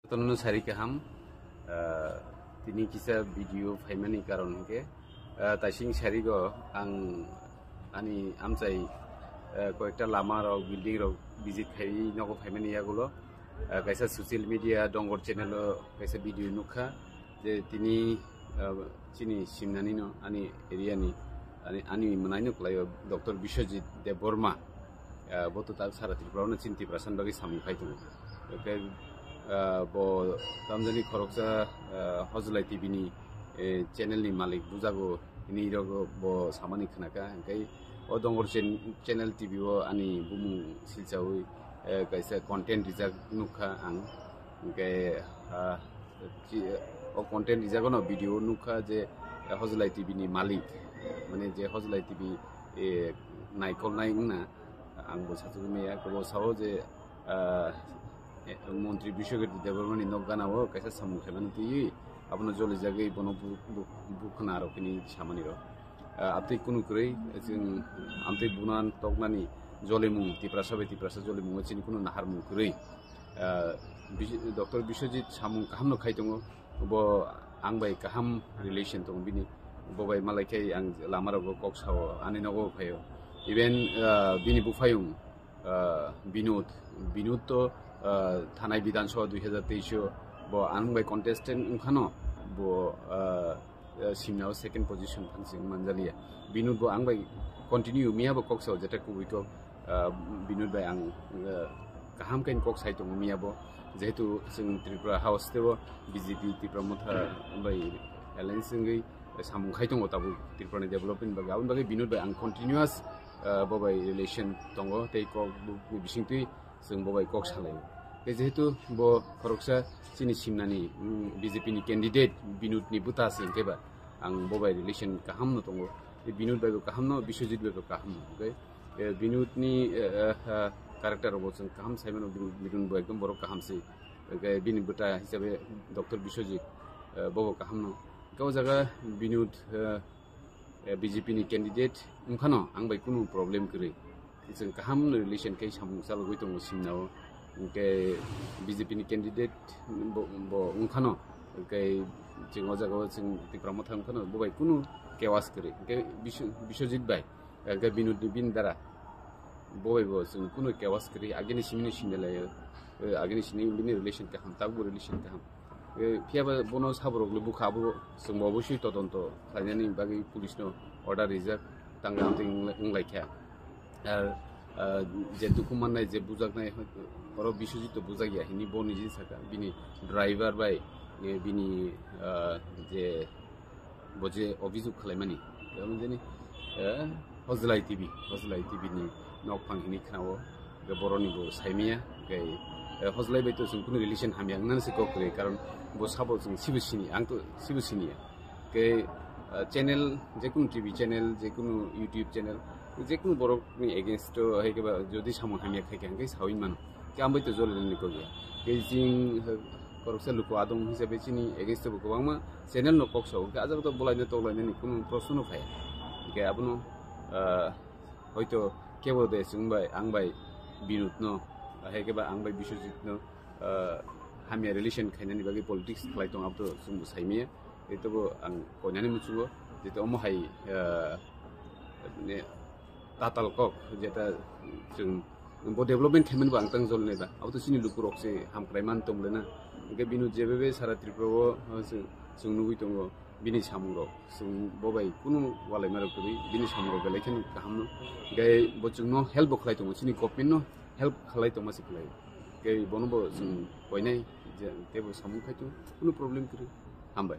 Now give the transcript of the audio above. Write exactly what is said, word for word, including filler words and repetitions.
Tono sari kaham, ah, tini kisa video phaimani karon hwnkhe, ah, taising sarigo ang ani amchai, ah, koyekta lama rok, building rok visit khai nogo phaimani yagulo, ah, kaisa social media Dongor channel o kaisa video nukha je tini, ah, chini simnani no ani area ni ani, ani mwnaino kwlaio Doctor Biswajit Debbarma. Ah, bo to tak sara Tripura no chini Tiprasa ni bagwi samung khai tongo. Hwnkhe, ah, bo tamjani khoroksa, ah, Hojlai T V ni, eh, channel ni malik bujago hini rok bo samani khnaka. Hwnkhe o Dongor chen-, channel T V o ani bumung silchaui, eh, kaisa content rijak nukha ang. Hwnkhe, ah, chi-, o content rijak no video nukha je, eh, Hojlai T V ni malik, mane je Hojlai T V, eh, naikolnai wngna. Ang bo sachu maya, bo sao je, ah, eh, Montri Biswajit Debbarmani nok gana o kaisa samung khaimani twi, abono jolijagwi bono bu-, bu-, bukhna rok hini samani rok. Ah, abtwi kunu kwrwi, chwng amtwi bunan toknani jolimung, Tiprasa bai Tiprasa jolimung o chini kunu naharmung kwrwi. Ah, Bis-, Doctor Biswajit samung kaham no khai tongo, bo ang bai kaham relation tongo bini, bo bai malai khe ang lama rogo kok sao, ani nogo phaio. Even, ah, bini buphayung, ah, Binod, Binod to, ah, thanai Bidhan Sabha dui hajar teis o bo ang bai contestant wngkhano, bo, ah, ah, simnao second position phansing manjaliya. Binod bo ang bai continue miya bo kok sao, jeta kubui kok, ah, Binod bai ang, ah, kaham kain kok sai tongo miya bo, jehetu chwng Tripura House tebo B J P Tipra Motha bai alliance wngwi samung khai tongo tabuk Tripura ni development bagwi. Aboni bagwi Binod bai ang continuous, ah, bo bai relation tongo tei kok bisingtwi chwng bo bai kok salaio. Tei jehetu bo khoroksa chini simnani, mm, B J P ni candidate Binod ni bwta se hwnkhe ba ang bo bai relation kaham no tongo. Tei Binod bai bo kaham no, Biswajit bai bo kaham no. Hwnkhe, eh, Binod ni, eh, eh, eh, character rok bo chwng kaham sai mano, Binod, Binod bo ekdom borok kaham se. Hwnkhe bini bwta hisabe Doctor Biswajit, eh, bo bo kaham no. Hwnkhe o jaga Binod, eh, eh, B J P ni candidate wngkhano ang bai kunu problem kwrwi. Chwng kaham no relation khe samung chalogwi tongo simnao. Hwnkhe B J P ni candidate bo, bo wngkhano, hwnkhe chwng o jaga o chwng Tipra Motha wngkhano bo bai kunu kewas kwrwi. Hwnkhe Bisw-, Biswajit bai, hwnkhe Binod ni bini dara bo bai bo chwng kunu kewas kwrwi, agini simi no sini laio, eh, agini sini bini relation kaham, tabuk bo relation kaham. Eh, phiya ba bono saborok le bukha, abo chwng bo obosoi todonto khlainani bagwi police no order rijak, tangwi amtwi wng-, wnglaikha. Ar, ah, je dukhu mannai, je bujaknai, oro Biswajit to bujakya hini bo niji saka, bini driver bai, eh, bini, ah, je bo je obhijog khwlaimani, tamo jani, eh, Hojlai T V, Hojlai T V ni nokphang hini khnao, hwnkhe boroni bo saimaya, hwnkhe, eh, Hojlai bai to chwng kunu relation hamya wngnani se kok kwrwi, karon bo sabo chwng sibo sini, ang to sibo siniya. Hwnkhe, eh, channel, jekunu T V channel, jekunu YouTube channel, jekunu borokni against o hai khe ba jodi samung hamya khai khe, hwnkhe sawi mano. Khe ang bai to jolini kok ya. Khe jing, eh, khoroksa luku adong hisabe chini against o bo kwbangma channel no kok sao. Hwnkhe ajak to bolaina toklainani kunu proshno no phaiya. Hwnkhe abono, ah, hoito kebo de chwng bai, ang bai Binod no, hai khe ba ang bai Biswajit no, ah, hamya relation khainani bagwi politics khlai tong, abo to chwng bo saimaya. Tei tobo ang koinani muchungo, jeto omo hai, ah, ne, tatal kok, jeta chwng bo development khaimani bo ang tang jolnai ba. Abo to chini lukurok se hamkrai man tong lena. Hwnkhe Binod jebebe sara Tripura o, ah, chwng, chwng nugwi tongo bini samungrok. Chwng bo bai kunu walai marok kwrwi, bini samungrok belai kheno kaham no. Hwnkhe bo chwngno help bo khlai tongo, chini government no help khlai tongma se khlai. Hwnkhe bono bo chwng koinai je tebo samung khai tongo, kunu problem kwrwi. Hambai.